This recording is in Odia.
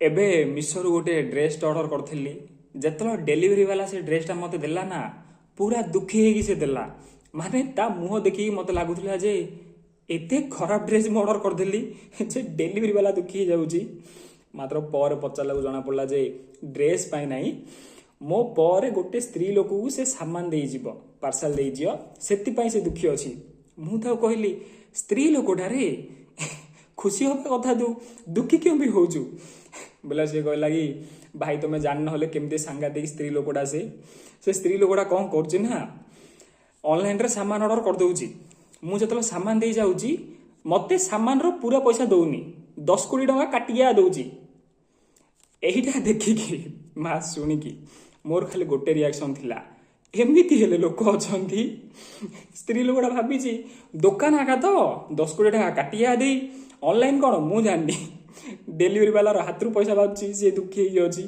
ଏବେ ମିଶୋରୁ ଗୋଟେ ଡ୍ରେସ୍ଟା ଅର୍ଡ଼ର କରିଥିଲି। ଯେତେବେଳେ ଡେଲିଭରି ବାଲା ସେ ଡ୍ରେସ୍ଟା ମୋତେ ଦେଲା ନା, ପୁରା ଦୁଃଖୀ ହେଇକି ସେ ଦେଲା। ମାନେ ତା ମୁହଁ ଦେଖିକି ମୋତେ ଲାଗୁଥିଲା ଯେ ଏତେ ଖରାପ ଡ୍ରେସ୍ ମୁଁ ଅର୍ଡ଼ର କରିଦେଲି ଯେ ଡେଲିଭରି ବାଲା ଦୁଃଖୀ ହେଇଯାଉଛି। ମାତ୍ର ପରେ ପଚାରିଲାକୁ ଜଣାପଡ଼ିଲା ଯେ ଡ୍ରେସ୍ ପାଇଁ ନାହିଁ, ମୋ ପରେ ଗୋଟେ ସ୍ତ୍ରୀ ଲୋକକୁ ସେ ସାମାନ ଦେଇଯିବ, ପାର୍ସଲ ଦେଇଯିବ, ସେଥିପାଇଁ ସେ ଦୁଃଖୀ ଅଛି। ମୁଁ ତାକୁ କହିଲି, ସ୍ତ୍ରୀ ଲୋକଟାରେ ଖୁସି ହେବା କଥା, ତୁ ଦୁଃଖୀ କେଉଁ ବି ହଉଛୁ ବୋଲେ। ସେ କହିଲା କି ଭାଇ, ତମେ ଜାଣିନ ହେଲେ କେମିତି ସାଂଘାତିକ ସ୍ତ୍ରୀ ଲୋକଟା ସେ। ସେ ସ୍ତ୍ରୀ ଲୋକଟା କ'ଣ କରୁଛି ନା, ଅନଲାଇନରେ ସାମାନ ଅର୍ଡ଼ର କରିଦେଉଛି। ମୁଁ ଯେତେବେଳେ ସାମାନ ଦେଇ ଯାଉଛି, ମୋତେ ସାମାନର ପୁରା ପଇସା ଦଉନି, 10-20 ଟଙ୍କା କାଟିକି ଦଉଛି। ଏଇଟା ଦେଖିକି ମା ଶୁଣିକି ମୋର ଖାଲି ଗୋଟେ ରିଆକ୍ସନ ଥିଲା, ଏମିତି ହେଲେ ଲୋକ ଅଛନ୍ତି। ସ୍ତ୍ରୀ ଲୋକଟା ଭାବିଛି ଦୋକାନ ଆକା ତ 10-20 ଟଙ୍କା କାଟିକି ଦେଇ। ଅନଲାଇନ କ'ଣ ମୁଁ ଜାଣିନି, ଡେଲିଭରି ବାଲାର ହାତରୁ ପଇସା ବାଜୁଛି, ସିଏ ଦୁଃଖୀ ହେଇକି ଅଛି।